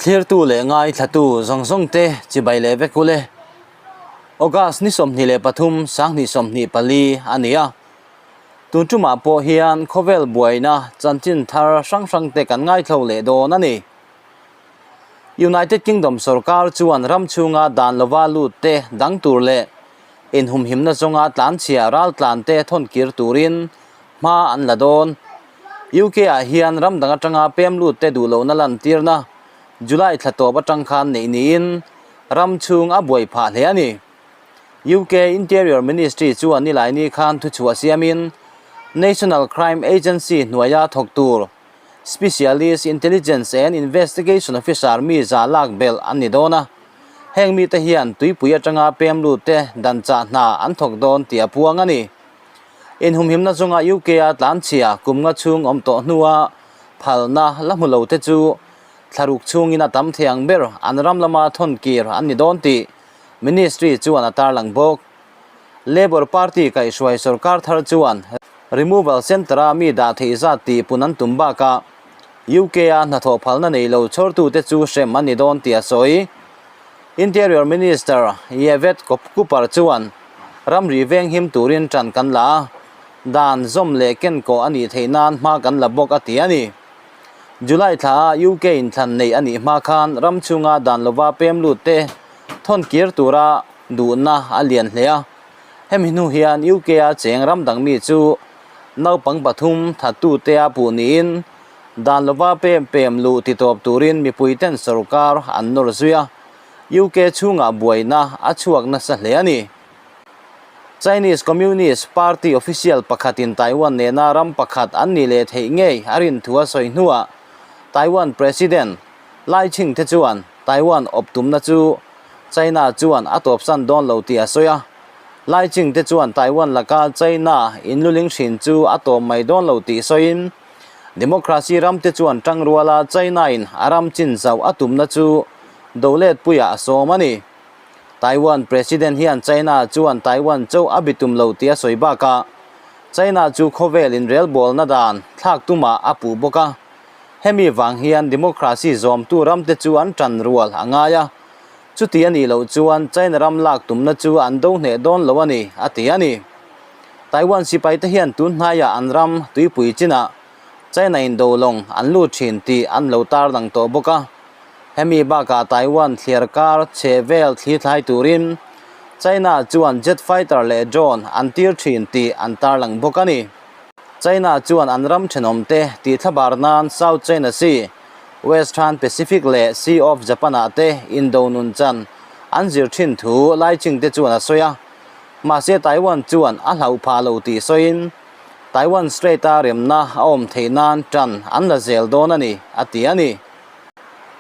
Thlirtu leh ngaithlatu zawng zawng te chibai leh vek ule. August ni 23 2024 a ni a. Tun tumah pawh hian khawvel buaina chanchin thar hrang hrang te kan ngaithlo leh dawn a ni. United Kingdom sorkar chuan ram chhunga dan lova lut te dang tur leh inhumhimna zawnga tlanchhia raltlan te thawn kir turin hma an la dawn. UK ah hian ram dang atanga pem lut te duh lohna lantirna July thla tawp atang khan neih niin ram chhung a buai phah hle a ni. UK Interior Ministry chuan nilaini khan thuchhuah siamin National Crime Agency hnuaia thawk tur Specialist Intelligence and Investigation Officer mi za lak belh an ni dawn a, heng mite hian tuipui atanga pem lut te dan chah hna an thawk dawn tih a puang a ni. Inhumhimna zawnga UK-a tlanchhia kum nga chhung awm tawh hnua phalna la hmu lo te chu thlaruk chhungin a tam thei ang ber an ram lama thawn kir an ni dawn tih Ministry chuan a tarlang bawk. Labour Party kaihhruai sorkar thar chuan Removal Centre-a mi dah theih zat tih pun an tum bakah UK-a hnathawh phalna nei lo chhawrtute chu hrem an ni dawn tih a sawi. Interior Minister Yvette Cooper chuan ramri veng him turin ṭan kan la a, dan zawm leh kenkawh a nih theih nan hma kan la bawk a ti a ni. July thlaah UK inthlan neih a nih hma khan ram chhunga dan lova pem lut te thawn kir tura duhna a lian hle a. Hemi hnu hian UK-a cheng ram dang mi chu naupang pathum thattute a puh niin dan lova pem pem luh ti tawp turin mipuiten sorkar an nawr zui a, UK chhungah buaina a chhuak nasa hle a ni. Chinese Communist Party official pakhatin Taiwan nena ram pakhat an nih leh theih ngei a rin thu a sawi hnuah Taiwan President Lai Ching-te chuan Taiwan awp tumna chu China chuan a tawpsan dawn lo tih a sawi a. Lai Ching-te chuan Taiwan laka China inluling hrin chu a tawp mai dawn lo tih sawiin Democracy ramte chuan tangruala China-in a ram chin zauh a tumna chu doletpuiah a sawm a ni. Taiwan President hian China chuan Taiwan chauh a bitum lo tih a sawi bakah China chu khawvel inrelbawlna dan thlak tumah a puh bawk a. Hemi vang hian democracy zawmtu ramte chu an tan rual a ngai a, chuti a nih loh chuan China ram lak tumna chu an do hneh dawn lo a ni, a ti a ni. Taiwan sipaite hian tun hnaiah an ram tuipui chinah China in do lawng an lut thin tih an lo tarlang tawh bawk a. Hemi bakah Taiwan thliar kar chhe vel thli thlai turin China chuan jet fighter leh drone an tir thin tih an tarlang bawk a ni. China chuan an ram thenawmte tih thlabar nan South China Sea, Western Pacific leh Sea of Japan-ah te indo nun chan an zir thin thu Lai Ching-te chuan a sawi a. Mahse Taiwan chuan a hlauh phah lo tih sawiin Taiwan Strait-a remna a awm theih nan tan an la zel dawn a ni, a ti a ni.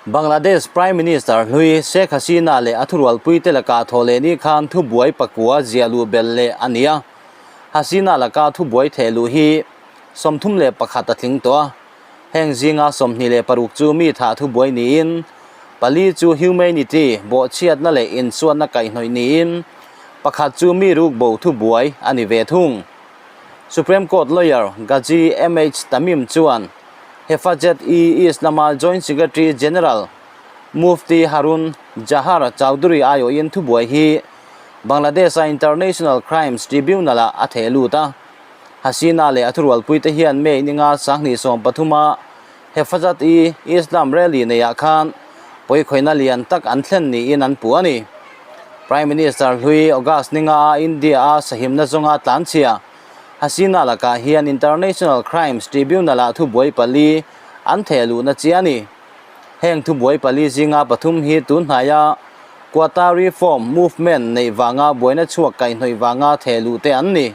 Bangladesh Prime Minister hlui Sheikh Hasina leh a thurualpuite lakah thawhlehni khan thubuai pakua ziah luh belh leh a ni a. Hasina laka thubuai theh luh hi 31 a tling tawh a, heng zinga 26 chu mi thah thubuai niin, pali chu humanity bawhchhiatna leh insuatna kaihhnawih niin, pakhat chu mi rukbo thubuai a ni ve thung. Supreme Court lawyer Gazi MH Tamim chuan Hefazat-e-Islam-a Joint Secretary General Mufti Harun Jahar Chowdhury aiawhin thubuai hi Bangladesh-a International Crimes Tribunal-ah a theh lut a. Hasina leh a thurualpuite hian May ninga 2013-a Hefazat-e-Islam rally neiah khan pawikhawihna lian tak an thlen niin an puh a ni. Prime Minister hlui August ninga-a India-a sahimna zawnga tlanchhia Hasina lakah hian International Crimes Tribunal-ah thubuai pali an theh luhna chiah a ni. Heng thubuai pali zinga pathum hi tun hnaia Quota Reform Movement neih vanga buaina chhuak kaihhnawih vanga theh luh te an ni.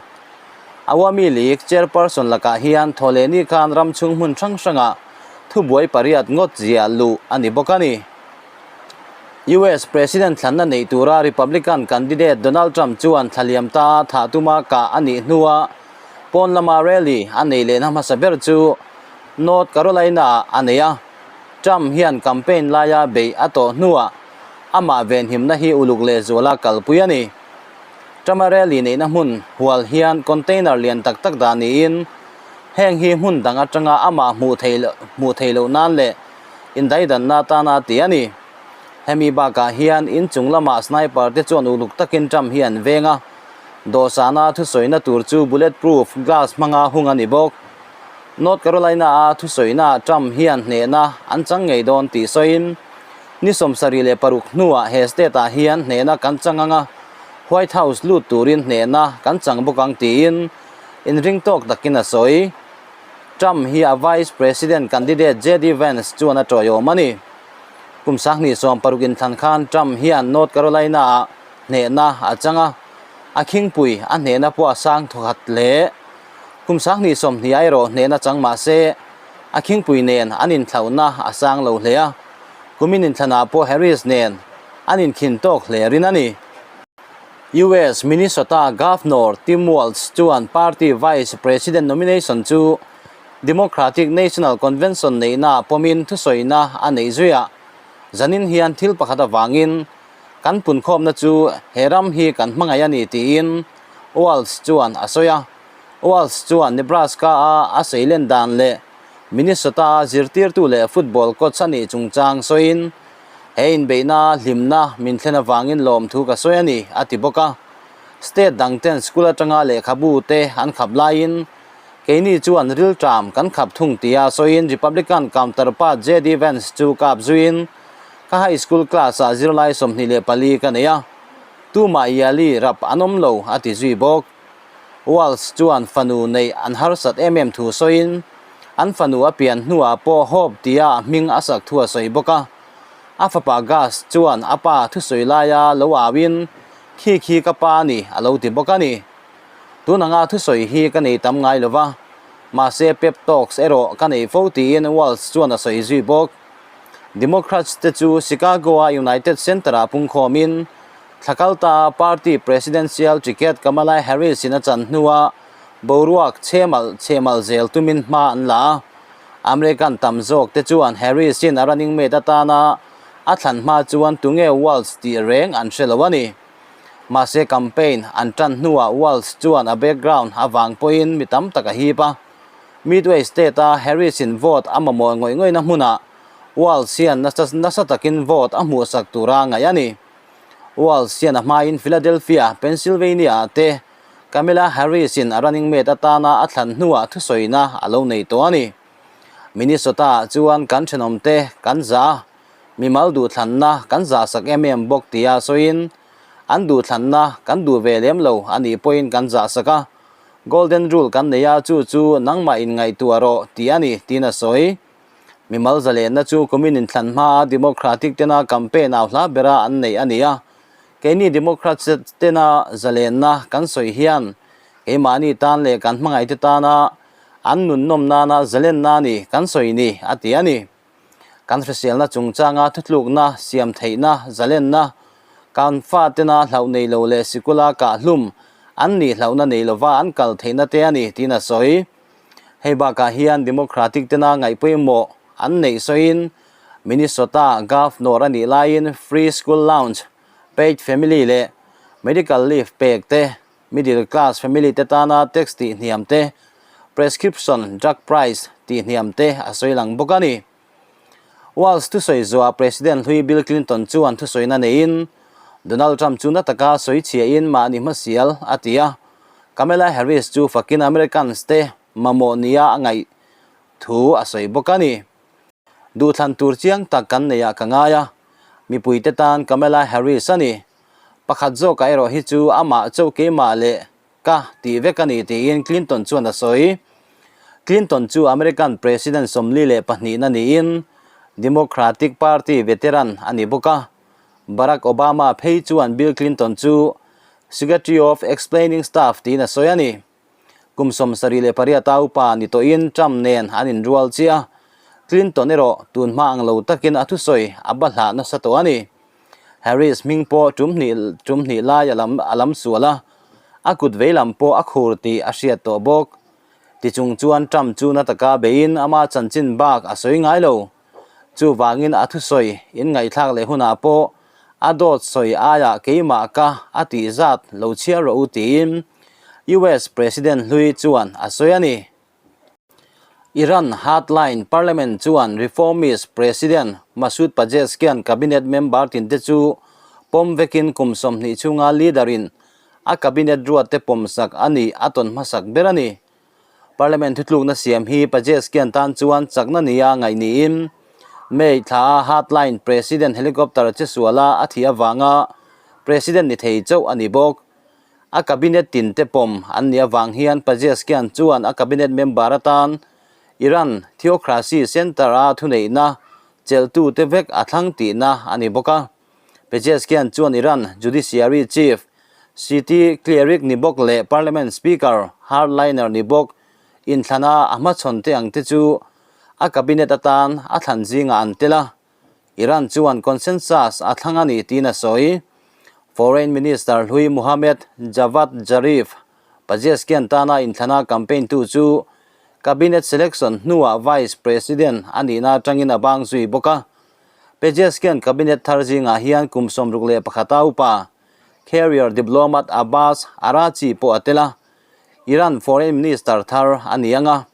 Awami League Chairperson lakah hian thawhlehni khan ram chhung hmun hrang hrangah thubuai pariat ngawt ziah luh a ni bawk a ni. US President thlanna neih tura Republican candidate Donald Trump chuan thlaliam ta thah tuma kah a nih hnua pawn lama rally a nei lehna hmasa ber chu North Carolina-ah a nei a. Trump hian campaign laia beih a tawh hnuah amah venhimna hi uluk lehzuala kalpui a ni. Trump-a rally neihna hmun hual hian container lian tak tak dah niin heng hi hmun dang atanga amah hmuh theih loh nan leh. Indaidanna atana ti a ni. Hemi bakah hian inchung lamah sniper te chuan uluk takin Trump hi an veng a, dawhsana thusawina tur chu bullet proof glass hmanga hung a ni bawk. North Carolina-a thusawinaah Trump hian hnehna an chang ngei dawn tih sawiin, ni 76 hnuah he state-ah hian hnehna kan chang ang a, White House lut turin hnehna kan chang bawk ang tiin inring tawk takin a sawi. Trump hi a Vice President candidate JD Vance chuan a tawiawm a ni. Kum 2016 inthlan khan Trump hian North Carolina-ah hnehna a chang a, a khingpui a hnehna pawh a sang thawkhat hle. Kum 2020 ah erawh hnehna chang mah se, a khingpui nen an inthlauhna a sang lo hle a, kumin inthlanah pawh Harris nen an inkhin tawk hle rin a ni. US Minnesota Governor Tim Walz chuan party Vice President nomination chu Democratic National Convention neihna pawmin thusawina a neih zui a, zanin hian thil pakhat avangin kan punkhawmna chu he ram hi kan hmangaih a ni tiin Walz chuan a sawi a. Walz chuan Nebraska-a a seilen dan leh Minnesota-a zirtirtu leh football coach a nih chungchang sawiin, He inbeihna hlimna min thlen avangin lawmthu ka sawi a ni, a ti bawk a. State dang ten school atanga lehkhabu te an khap laiin keini chuan rilṭam kan khap thung tia sawiin Republican counterpart JD Vance chu kap zuiin ka high school class-ah zirlai 24 ka nei a, tumah Yali rap an awm lo, a ti zui bawk. Walz chuan fanu neih an harsat em em thu sawiin an fanu a pian hnuah pawh Hope tia a hming a sak thu a sawi bawk a. A fapa Gus chuan a pa thusawi laia lo auin Khi khi ka pa a ni a lo ti bawk a ni. Tun anga thusawi hi ka nei tam ngai lo va, mahse pep talks erawh ka nei fo tiin Walz chuan a sawi zui bawk. Democrats te chu Chicago-a United Center-ah pungkhawmin Thla kalta party presidential ticket Kamala Harris in a chan hnua boruak chhemal chhemal zel tumin hma an la a. American tam zawk te chuan Harris in a running mate atana a thlan hma chuan tunge Walz tih reng an hre lo a ni. Mahse campaign an tan hnuah Walz chuan a background avang pawhin mi tam tak a hip a. Midway state a Harris in vote a mamawh ngawih ngawihna hmunah Walz hian nasa takin vote a hmuhsak tura ngaih a ni. Walz hian a hmain Philadelphia, Pennsylvania-ah te Kamala Harris-in a running mate atana a thlan hnuah thusawina a lo nei tawh a ni. Minnesota-ah chuan kan thenawmte kan zah a, mimal duhthlanna kan zahsak em em bawk tia sawiin an duhthlanna kan duh ve lem lo a nih pawhin kan zahsak a, Golden Rule kan nei a, chu chu nangmah inngaihtuah rawh tih a ni, tiin a sawi. Mimal zalenna chu kumin inthlan hmaa Democratic tena campaign au hla bera an neih a ni a. Keini Democrats tena zalenna kan sawi hian keimahni tan leh kan hmangaihte tana an nunnawm nana zalenna a ni kan sawi ni, a ti a ni. Kan hriselna chungchanga thutlukna, siam theihna, zalenna, kan fatena hlauh nei lo leh sikula kahhlum an nih hlauhna nei lova an kal theihna te a ni, tiin a sawi. Hei bakah hian Democratic tena ngaihpawimawh an neih sawiin Minnesota Governor a nih laiin Free School Lounge, Paid Family leh Medical Leave pek te, Middle Class Family te tana tax tihhniam te, Prescription Drug Price tihhniam te a sawi lang bawk a ni. Walz thusawi zuah President hlui Bill Clinton chuan thusawina neiin Donald Trump chu na taka sawi chhiahin mahni hmasial a ti a, Kamala Harris chu fakin Americans te mamawh nia a ngaih thu a sawi bawk a ni. Duhthlan tur chiang tak kan neihah ka ngai a, mipuite tan Kamala Harris a ni. Pakhat zawkah erawh hi chu amah chauh keimah leh Ka tih vek a ni tiin Clinton chuan a sawi. Clinton chu American President 42na niin Democratic Party veteran a ni bawk a. Barack Obama phei chuan Bill Clinton chu Secretary of Explaining Stuff tiin a sawi a ni. Kum 78 a upa ni tawhin Trump nen an inrual chiah a, Clinton erawh tun hma ang lo takin a thusawi a bahlah nasa tawh a ni. Harris hming pawh tum hnih tum hnih lai a lam a lam sual a, a kut vei lam pawh a khur tih a hriat tawh bawk. Tichung chuan Trump chu na taka beiin ama chanchin bak a sawi ngai lo. Chuvangin a thusawi in ngaihthlak leh hunah pawh a dawt sawi aiah keimah ka a tih zat lo chhiar rawh u tiin US President hlui chuan a sawi a ni. Iran hardline parliament chuan reformist President Masoud Pezeshkian cabinet member tinte chu pawm vekin kum 20 chhunga leader-in a cabinet ruatte pawmsak a nih a tawn hmasak ber a ni. Parliament thutlukna siam hi Pezeshkian tan chuan chakna nia ngaih niin May thla a hardline President helicopter chesuala a thih avanga President ni thei chauh a ni bawk. A cabinet tinte pawm an nih avang hian Pezeshkian chuan a cabinet member atan Iran Theocracy Center-a thuneihna chelhtute vek a thlang tihna a ni bawk a. Pezeshkian chuan Iran Judiciary Chief, City Cleric ni bawk leh Parliament Speaker hardliner ni bawk inthlana a hmachhawn te ang te chu a cabinet atan a thlan zingah an tel a. Iran chuan consensus a thlang a ni tiin a sawi. Foreign Minister hlui Mohammad Javad Zarif Pezeshkian tana inthlana campaign tu chu cabinet selection hnuah vice president a nihna atangin a bang zui bawk a. Pezeshkian cabinet thar zingah hian kum 61 a upa career diplomat Abbas Araghchi pawh a tel a, Iran foreign minister thar a ni ang a.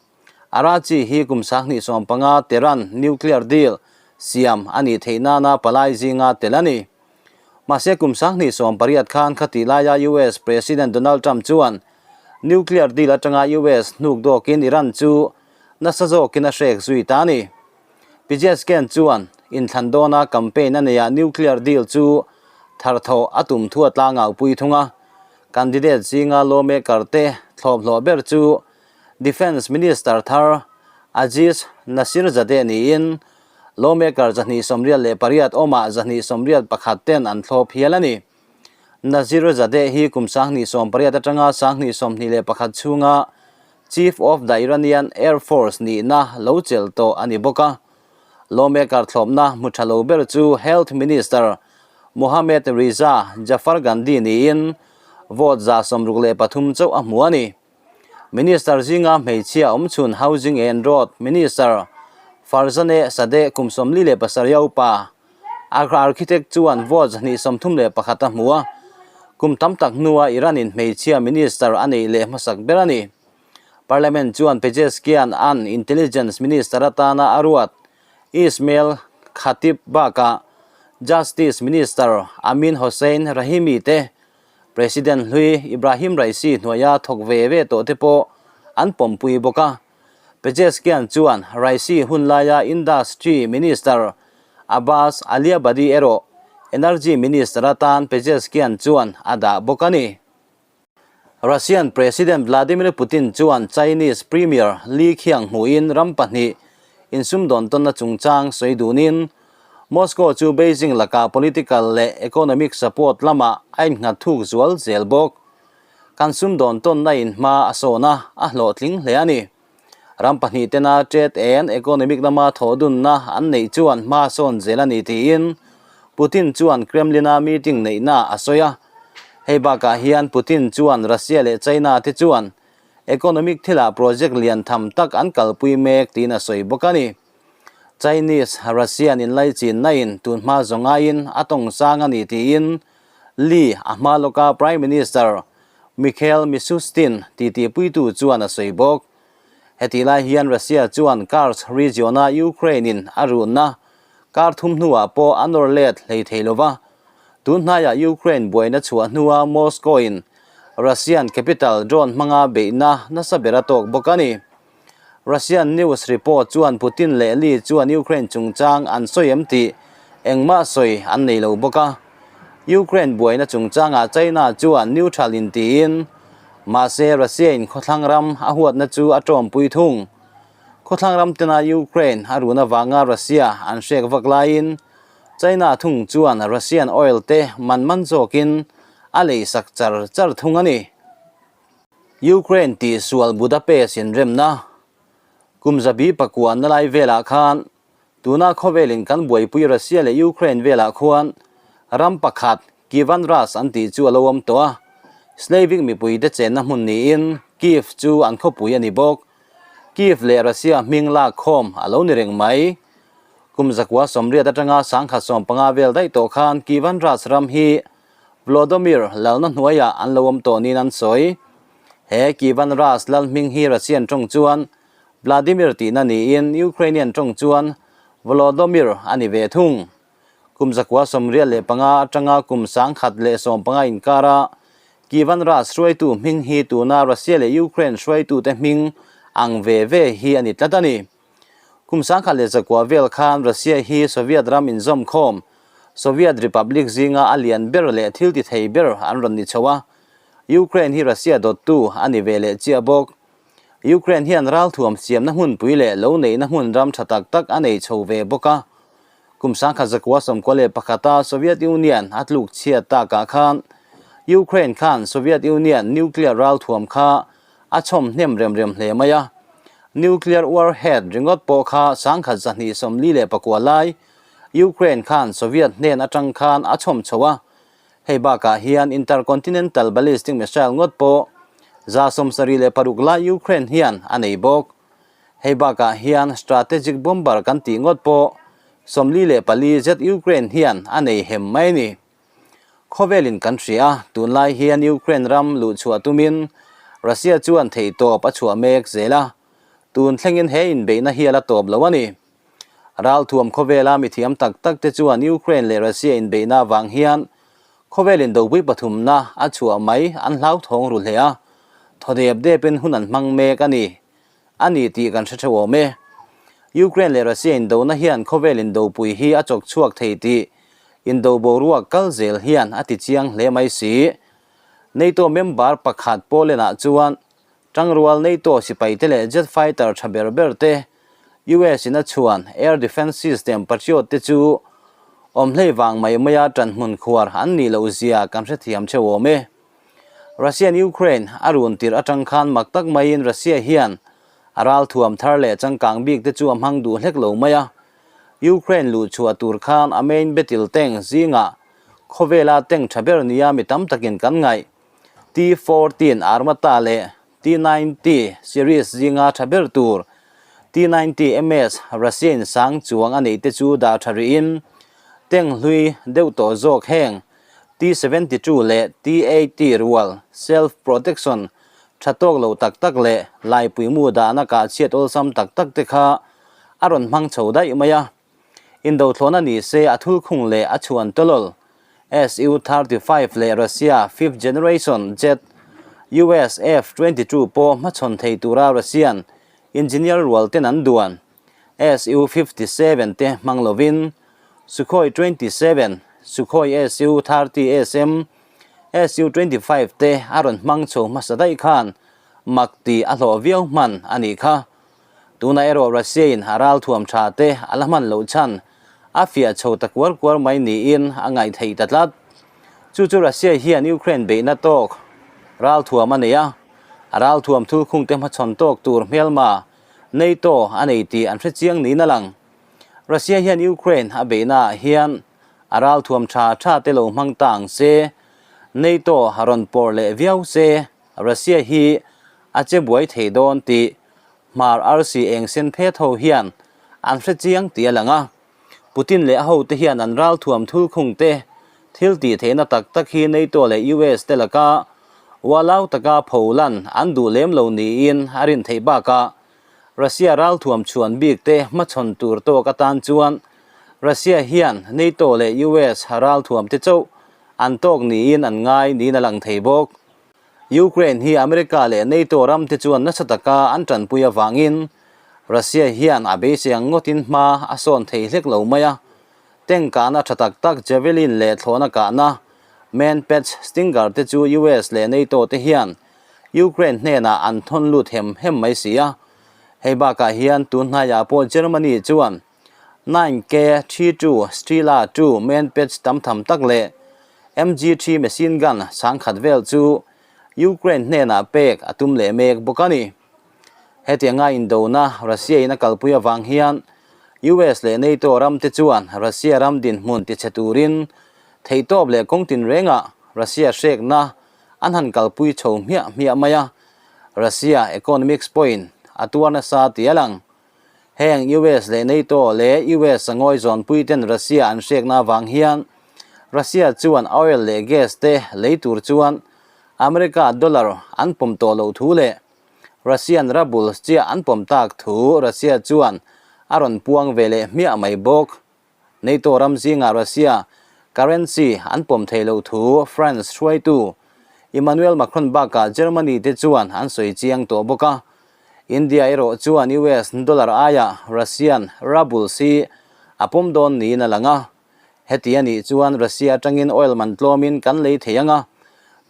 Araghchi hi kum 2015 Tehran nuclear deal siam a nih theih nana palai zinga tel a ni. Mahse kum 2018 khan khatih laia US President Donald Trump chuan nuclear deal atanga US hnuk dawkin Iran chu nasa zawkin a hrek zui ta a ni. Pezeshkian chuan inthlan dawna campaign a neihah nuclear deal chu tharthawh a tum thu a tlangau pui thung a. Candidate zinga lawmaker te thlawphlawh ber chu Defence Minister thar Aziz Nasirzadeh niin lawmaker 288 awmah 281 ten an thlawp hial a ni. Nasirzadeh hi kum 2018 atanga 2021 chhunga Chief of the Iranian Air Force nihna lo chelh tawh a ni bawk a. Lawmaker thlawpna hmu tha lo ber chu Health Minister Mohammad Reza Jafarghandi niin vote 63 chauh a hmu a ni. Minister zinga hmeichhia awmchhun Housing and Road Minister Farzaneh Sadeh kum 47 a upa architect chuan vote 231 a hmu a, kum tam tak hnua Iran in hmeichhia minister a neih leh hmasak ber a ni. Parliament chuan Pezeshkian an Intelligence Minister atana a ruat Ismail Khatib bakah Justice Minister Amin Hossein Rahimi te President hlui Ibrahim Raisi hnuaia thawk ve ve tawh te pawh an pawmpui bawk a. Pezeshkian chuan Raisi hun laia Industry Minister Abbas Aliabadi erawh Energy Minister atan Pezeshkian chuan a dah bawk a ni. Russian President Vladimir Putin chuan Chinese Premier Li Qiang hmuhin ram pahnih insumdawn tawnna chungchang sawi dunin Moscow chu Beijing lakah political leh economic support lamah a innghat thuk zual zel bawk. Kan sumdawn tawnna in hma a sawn a, a hlawhtling hle a ni. Ram pahnih tena trade and economic lama thawh dunna an neih chuan hma sawn zel a ni tiin Putin chuan Kremlin-a meeting neihna a sawi a. Hei bakah hian Putin chuan Russia leh China te chuan economic thilah project lian tham tak an kalpui mek tiin a sawi bawk a ni. Chinese Russian inlaichinna in tun hma zawngaiin a tawng sang a ni tiin Li a hma lawka Prime Minister Mikhail Mishustin titipuitu chuan a sawi bawk. Hetih lai hian Russia chuan Kursk region-a Ukraine in a runna kar thum hnuah pawh a nawr let hlei thei lova. Tun hnaiah Ukraine buaina chhuah hnua Moscow in Russian capital drone hmanga beihna nasa ber a tawk bawk a ni. Russian news report chuan Putin leh Li chuan Ukraine chungchang an sawi em tih engmah sawi an nei lo bawk a. Ukraine buaina chungchangah China chuan neutral in tiin, mahse Russia in khawthlang ram a huatna chu a tawmpui thung. Khawthlang ram tena Ukraine a run avanga Russia an hrek vak laiin China thung chuan Russian oil te man man zawkin a leisak char char thung a ni. Ukraine tihsual Budapest inremna kum zabi pakua na lai velah khan tuna khawvelin kan buaipui Russia leh Ukraine velah khuan ram pakhat Kievan Rus an tih chu a lo awm tawh a. Slavic mipuite chenna hmun niin Kiev chu an khawpui a ni bawk. Kiev leh Russia hming lak khawm a lo ni reng mai. Kum 980 atanga 1015 vel daih tawh khan Kievan Rus ram hi Vlodomir lalna hnuaiah an lo awm tawh niin an sawi. He Kievan Rus lal hming hi Russian tawng chuan Vladimir tihna niin Ukrainian tawng chuan Volodymyr a ni ve thung. Kum 1985 atanga kum 1015 inkara Kievan Rus hruaitu hming hi tuna Russia leh Ukraine hruaitute hming ang ve ve hi a ni tlat a ni. Kum 1900 vel khan Russia hi Soviet ram inzawmkhawm, Soviet Republic zinga a lian ber leh thil ti thei ber an rawn ni chho a. Ukraine hi Russia dawttu a ni ve leh chiah bawk. Ukraine hian ralthuam siamna hmunpui leh lo neihna hmun ram tha tak tak a nei chho ve bawk a. Kum 1991 a Soviet Union a tluk chhiat takah khan Ukraine khan Soviet Union nuclear ralthuam kha a chhawm hnem rem rem hle mai a. Nuclear warhead ringawt pawh kha 1249 lai Ukraine khan Soviet hnen atang khan a chhawm chho a. Hei bakah hian intercontinental ballistic missile ngawt pawh 76 lai Ukraine hian a nei bawk. Hei bakah hian strategic bomber kan tih ngawt pawh 44 zet Ukraine hian a nei hem mai a ni. Khawvelin kan hria a, tunlai hian Ukraine ram luhchhuah tumin Russia chuan theihtawp a chhuah mek zel a, tun thlengin he inbeihna hi a la tawp lo a ni. Ralthuam khawvela mithiam tak tak te chuan Ukraine leh Russia inbeihna avang hian khawvel indopui pathumna a chhuah mai an hlauthawng ru hle a, thaw dep depin hun an hmang mek a ni a ni tih kan hre theuh awm e. Ukraine leh Russia indona hian khawvel indopui hi a chawk chhuak thei tih indo boruak kal zel hian a ti chiang hle mai si. NATO member pakhat Poland-ah chuan Tangrual NATO sipaite leh jet fighter tha ber ber te, US in a chhuan air defence system Patriot te chu awm hlei vang mai maia tanhmun khuar an nih loh zia kan hrethiam theuh awm e. Russian Ukraine a run tirh atang khan mak tak maiin Russia hian a ralthuam thar leh changkang bik te chu a hmang duh hlek lo mai a. Ukraine luhchhuah tur khan a main battle tank zingah khawvela tank tha ber nia mi tam takin kan ngaih. T-14 Armata leh T-90 series zinga tha ber tur T-90 MS Russian sang chuang a neih te chu dah tha rihin tank hlui deuh tawh zawk heng T-72 leh T-80 rual self protection tha tawk lo tak tak leh laipui mu dahna kah chhiat awlsam tak tak te kha a rawn hmang chho daih mai a. Indothlawna ni se a thulkhung leh a chhuan tawlawl Su-35 leh Russia fifth generation jet US F-22 pawh hmachhawn thei tura Russian engineer rual ten an duan Su-57 te hmang lovin Sukhoi 27, Sukhoi Su-30 SM, Su-25 te a rawn hmang chho hmasa daih khan mak tih a hlawh viau hman a nih kha. Tunah erawh Russia-in a ralthuam tha te a la hman loh chhan a fiah chho ta kuar kuar mai niin a ngaih theih ta tlat. Chu chu Russia hian Ukraine beihna tawk ralthuam a nei a, a ralthuam thulkhungte hmachhawn tawk tur hmelma NATO a nei tih an hre chiang niin a lang. Russia hian Ukraine a beihnaah hian a ralthuam tha tha te lo hmang ta ang se, NATO a rawn pawr leh viau se, Russia hi a che buai thei dawn tih Hmar arsi eng sen phet ho hian an hre chiang tih a lang a. Putin leh a hote hian an ralthuam thulkhung te thil tih theihna tak tak hi NATO leh US te laka ualau taka pholan an duh lem lo niin a rin theih bakah Russia ralthuam chhuan bik te hmachhawn tur tawk atan chuan Russia hian NATO leh US ralthuam te chauh an tawk niin an ngai niin a lang thei bawk. Ukraine hi America leh NATO ram te chuan nasa taka an tanpui avangin Russia hian a beisei ang ngawtin hma a sawn thei hlek lo mai a. Tank kahna tha tak tak Javelin leh thlawhna kahna Manpads Stinger te chu US leh NATO te hian Ukraine hnenah an thawn lut hem hem mai si a. Hei bakah hian tun hnaiah pawh Germany chuan 9K 32 Strela 2 Manpads tam tham tak leh MG3 machine gun sangkhat vel chu Ukraine hnenah pek a tum leh mek bawk a ni. Hetianga indona Russia in a kalpui avang hian US leh NATO ram te chuan Russia ram dinhmun tichhe turin theihtawp leh kawng tinrengah Russia hrekna an han kalpui chho hmiah hmiah mai a, Russia economics pawhin a tuar nasa tih a lang. Heng US leh NATO leh US a ngawi zawnpui ten Russia an hrekna avang hian Russia chuan oil leh gas te lei tur chuan America dollar an pawm tawh loh thu leh Russian rubles chiah an pawm tak thu Russia chuan a rawn puang ve leh hmiah mai bawk. NATO ram zingah Russia currency an pawm thei loh thu France hruaitu Emmanuel Macron bakah Germany te chuan an sawi chiang tawh bawk a. India erawh chuan US dollar aiah Russian rubles hi a pawm dawn niin a lang a. Heti a nih chuan Russia atangin oil man tlawmin kan lei thei ang a,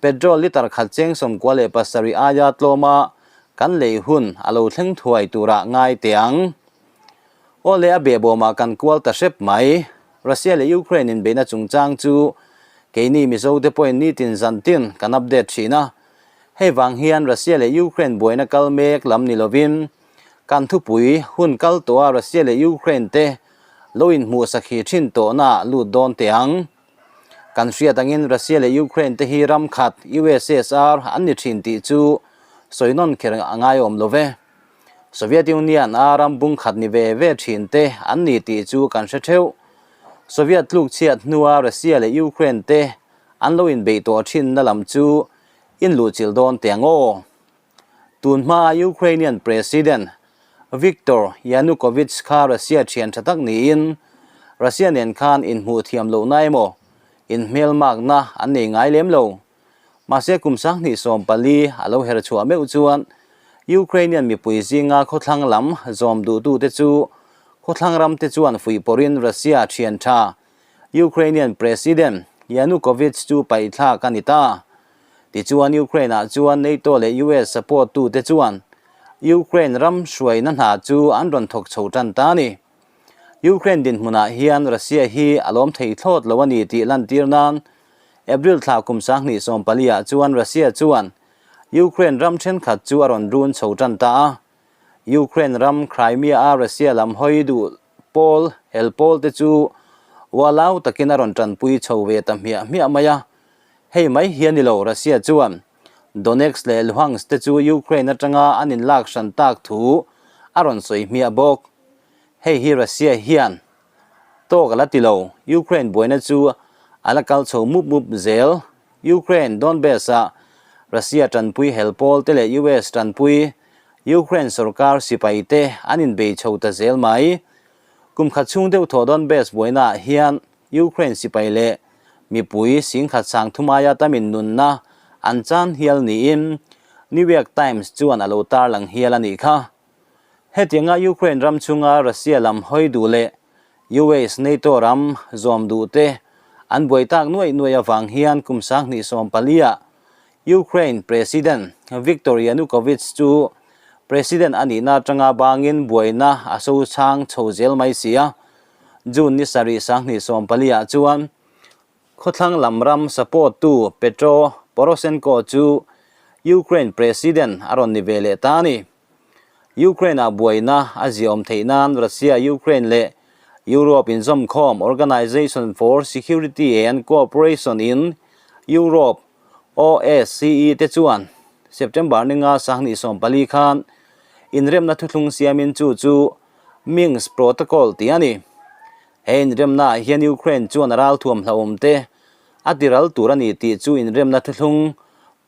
petrol litre khat cheng 97 aia tlawma kan lei hun a lo thleng thuai turah ngai teh ang. Aw le a behbawmah kan kual ta hrep mai. Russia leh Ukraine inbeihna chungchang chu keini Mizo te pawhin nitin zantin kan update thin a. Hei vang hian Russia leh Ukraine buaina kal mek lam ni lovin kan thupui hun kal tawha Russia leh Ukraine te lo inhmuh sakhi thin tawhnaah lut dawn teh ang. Kan hriat angin Russia leh Ukraine te hi ram khat USSR an ni thin tih chu sawi nawn kher a ngaiawm lo ve. Soviet Union a ram bung khat ni ve ve thin te an ni tih chu kan hre theuh. Soviet tluk chhiat hnua Russia leh Ukraine te an lo inbeih tawh thinna lam chu in luhchilh dawn teh ang aw. Tun hmaa Ukrainian President Viktor Yanukovych kha Russia thian tha tak niin Russia nen khan inhmuh thiam lohna emaw inhmelmakna an nei ngai lem lo. Mahse kum 2014 a lo her chhuah meuh chuan Ukrainian mipui zinga khawthlang lam zawm duhtute chu khawthlang ramte chuan fuihpawrhin Russia thian tha Ukrainian President Yanukovych chu paihthlak a ni ta. Tichuan Ukraine-ah chuan NATO leh US support tute chuan Ukraine ram hruaina hna chu an rawn thawk chho tan ta a ni. Ukraine dinhmunah hian Russia hi a lawm thei thlawt lo a ni tih lantir nan April thla kum 2014 ah chuan Russia chuan Ukraine ram thenkhat chu a rawn run chho tan ta a. Ukraine ram Crimea-a Russia lam hawi duh pawl hel pawl te chu ualau takin a rawn tanpui chho ve ta hmiah hmiah mai a. Hei mai hi a ni lo, Russia chuan Donetsk leh Luhansk te chu Ukraine atanga an inlak hran tak thu a rawn sawi hmiah bawk. Hei hi Russia hian tawk a la ti lo, Ukraine buaina chu a la kal chho mup mup zel. Ukraine Donbas-ah Russia tanpui hel pawl te leh US tanpui Ukraine sorkar sipai te an inbei chho ta zel mai. Kum khat chhung deuh thaw Donbas buainaah hian Ukraine sipai leh mipui singkhat sang thumaia tamin nunna an chan hial niin New York Times chuan a lo tarlang hial a nih kha. Hetianga Ukraine ram chhunga Russia lam hawi duh leh US NATO ram zawm duh te an buai tak nuaih nuaih avang hian kum 2014 ah Ukraine President Viktor Yanukovych chu President a nihna atanga bangin buaina a so chhang chho zel mai si a. June ni sarih 2014 ah chuan khawthlang lam ram support tu Petro Poroshenko chu Ukraine President a rawn ni ve leh ta a ni. Ukraine-ah buaina a ziaawm theih nan Russia, Ukraine leh Europe inzawmkhawm Organization for Security and Cooperation in Europe, OSCE, te chuan September ni nga 2014 khan inremna thuthlung siamin chu chu Minsk Protocol tih a ni. He inremnaah hian Ukraine chuan a ralthuam hlauhawm te a tiral tur a ni tih chu inremna thuthlung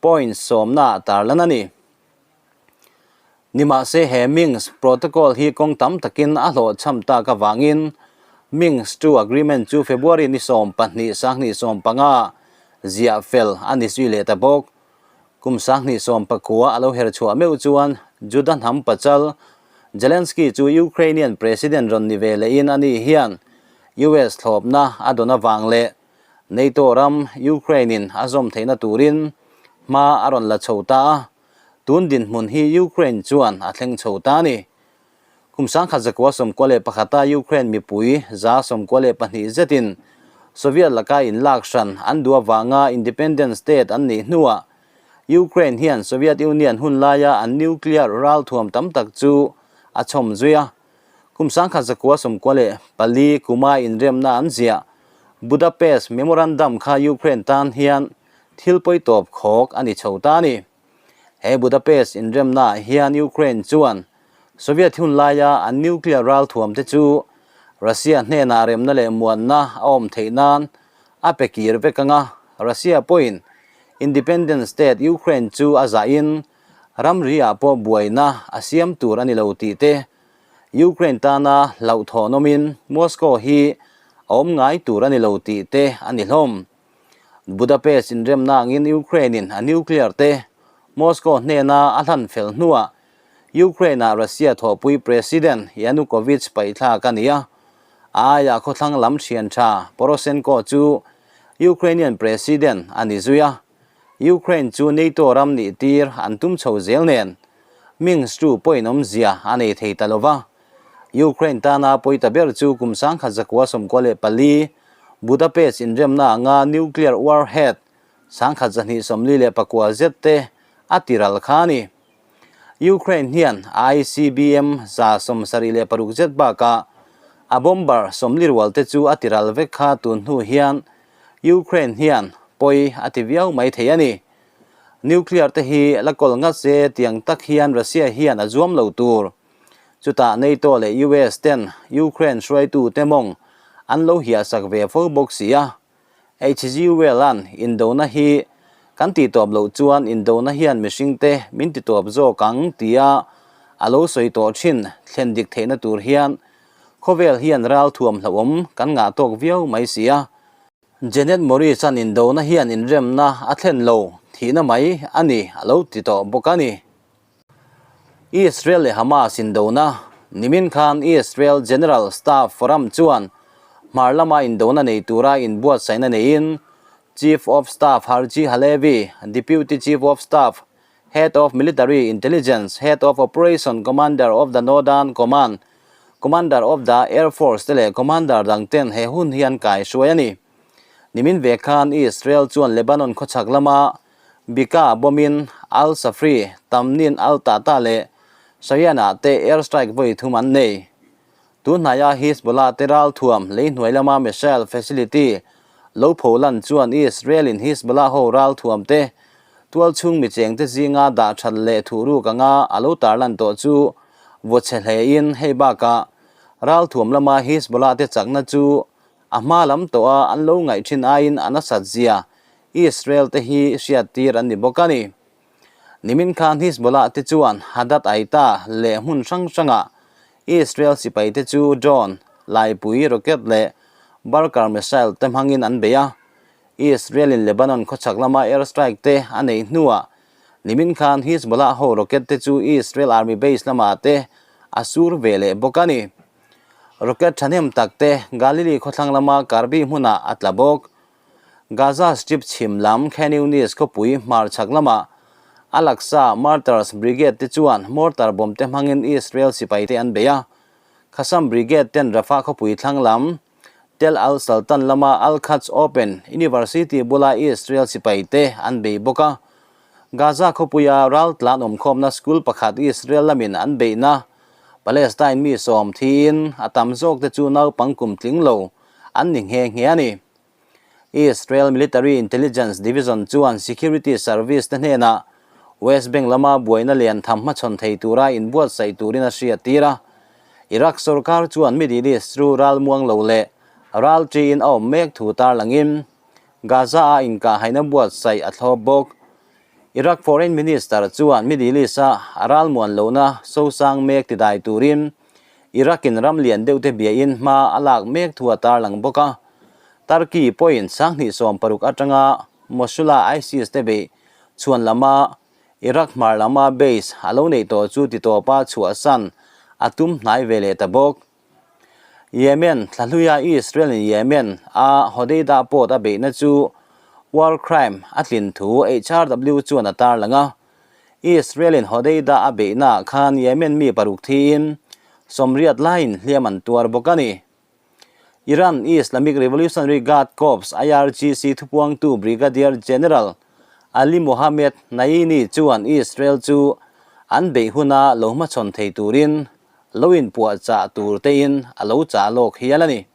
point sawmnaah tarlan a ni. Nimahse he Minsk Protocol hi kawng tam takin a hlawhchham tak avangin Minsk II Agreement chu February ni 12 2015 ziah fel a ni zui leh ta bawk. Kum 2019 a lo her chhuah meuh chuan Juda hnam pachal Zelensky chu Ukrainian President rawn ni ve lehin ani hian US thlawpna a dawn avang leh NATO ram Ukraine-in a zawm theihna turin hma a rawn la chho ta a, tun dinhmun hi Ukraine chuan a thleng chho ta a ni. Kum 1991-a Ukraine mipui 92% zetin Soviet laka inlak hran an duh avanga independent state an nih hnuah Ukraine hian Soviet Union hun laia an nuclear ralthuam tam tak chu a chhawm zui a. Kum 1994 kuma inremna an ziah Budapest Memorandum kha Ukraine tan hian thil pawi tawp khawk a ni chho ta a ni. He Budapest inremnaah hian Ukraine chuan Soviet hun laia an nuclear ralthuam te chu Russia hnenah remna leh muanna a awm theih nan a pe kir vek ang a, Russia pawhin independent state Ukraine chu a zahin. Ramri ah pawh buaina a siam tur a ni lo tih te, Ukraine tana hlauhthawnawmin Moscow hi a awm ngai tur a ni lo tih te a ni hlawm. Budapest inremna angin Ukraine-in a nuclear te Moscow hnena a hlan fel hnuah Ukraine-ah Russia thawhpui President Yanukovych paihthlak a ni a, a aiah khawthlang lam thian tha Poroshenko chu Ukrainian President a ni zui a, Ukraine chu NATO ram nih tir an tum chho zel nen Minsk chu pawhin awmzia a nei thei ta lo va. Ukraine tana pawi ta ber chu kum 1994 Budapest inremna anga nuclear warhead 1249 zet te a tiral kha a ni. Ukraine hian ICBM 76 zet bakah a bomber 40 rual te chu a tiral vek kha tun hnu hian Ukraine hian pawi a ti viau mai thei a ni. Nuclear te hi la kawl ngat se tiang tak hian Russia hian a zuam lo tur. Chutah NATO leh US ten Ukraine hruaitu te mawng an lo hiahsak ve fo bawk si a. HG Well-a'n indona hi kan tihtawp loh chuan indona hian mihringte min titawp zawk ang tia a lo sawi tawh thin thlen dik theihna tur hian khawvel hian ralthuam hlauhawm kan ngah tawk viau mai si a. Janet Morris-a'n indona hian inremna a thlen lo thihna mai a ni a lo ti tawh bawk a ni. Israel leh Hamas indona, Nimin khan Israel General Staff Forum chuan hmar lama indona nei tura inbuatsaihna neiin Chief of Staff Herzi Halevi, Deputy Chief of Staff, Head of Military Intelligence, Head of Operation Commander of the Northern Command, Commander of the Air Force te leh Commander dang ten he hun hi an kaihruai a ni. Nimin ve khan Israel chuan Lebanon khawchhak lama Bika bawmin Al Safri, Tamnin Al Tata leh Shayana te air strike vawi thum an nei. Tun hnaia Hizbollah te ralthuam lei hnuai lama missile facility lo pho lan chuan Israel in Hizbollah ho ralthuam te tualchhung micheng te zinga dah that leh thuhruk anga a lo tarlan tawh chu vaw chhe hlein hei bakah ralthuam lama Hizbollah te chakna chu a hma lam tawha an lo ngaih thin aiin a nasat zia Israel te hi hriattir an ni bawk a ni. Nimin khan Hizbollah te chuan Hadad Aita leh hmun hrang hrangah Israel sipai te chu drone, laipui, rocket leh Barkar missile te hmangin an bei a. Israel in Lebanon khawchhak lama air strike te a neih hnuah nimin khan Hizbollah ho rocket te chu Israel army base lamah te a sur ve leh bawk a ni. Rocket thahnem tak te Galilee khawthlang lama Karbi hmunah a tla bawk. Gaza Strip chhim lam Khan Younis khawpui hmar chhak lamah Al-Aqsa Martyrs Brigade te chuan mortar bomb te hmangin Israel sipai te an bei a. Qassam Brigade ten Rafah khawpui thlang lam Tel al-Sultan lama Al-Quds Open University bula Israel sipai te an bei bawk a. Gaza khawpuia raltlan awmkhawmna school pakhat Israel lamin an beihna Palestine mi sawm thiin a tam zawk te chu naupang kum tling lo an ni nghe nghe a ni. Israel Military Intelligence Division chuan security service te hnenah West Bank lama buaina lian tham hmachhawn thei tura inbuatsaih turin a hriattir a. Iraq sorkar chuan Middle East chu ralmuang lo leh ral ṭiin a awm mek thu tarlangin Gaza-a inkahhaina buatsaih a thlawp bawk. Iraq Foreign Minister chuan Middle East-a a ralmuan lohna sosang mek tidai turin Iraq-in ram lian deuhte biain hma a lak mek thu a tarlang bawk a. Turkey pawhin 2016 atanga Mosul-a ISIS te beih chhuan lama Iraq hmar lama base a lo neih tawh chu titawpa chhuahsan a tum hnai ve leh ta bawk. Yemen, Thlahluia Israel-in Yemen a Hodeidah port a beihna chu war crime a tlin thu HRW chuan a tarlang a. Israel-in Hodeidah a beihnaah khan Yemen mi paruk thiin sawmriat laiin hliam an tuar bawk a ni. Iran Islamic Revolutionary Guard Corps, IRGC, thupuangtu Brigadier General Ali Mohammed Naini chuan Israel chu an beih huna lo hmachhawn thei turin lo inpuahchah tur tein a lo chah lawk hial a ni.